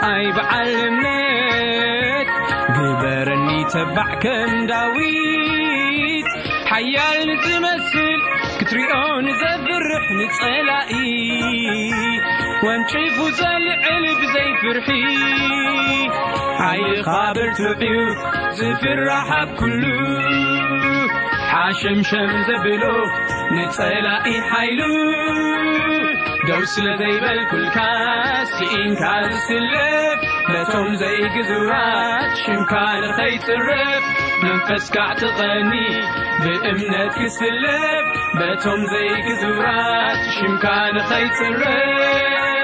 ኣይ በዓል እምነት ግበረኒ ተባዕ ከም ዳዊት፣ ሓያል ንዝመስል ክትሪኦ ንዘፍርሕ ንጸላኢ፣ ወንጭፉ ዘልዕል ብዘይ ፍርሒ። ሓይልኻ ብርቱዕ እዩ ዝፍራሕ ኣብ ኩሉ፣ ሓሸምሸም ዘብሎ ንጸላኢ ሓይሉ። ደው ስለ ዘይበልኩልካ ስኢንካ ዝስለፍ፣ በቶም ዘይግዙራት ሽምካ ንኸይጽረፍ፣ መንፈስካ ዕጥቐኒ ብእምነት ክስለፍ፣ በቶም ዘይግዙራት ሽምካ ንኸይጽረፍ።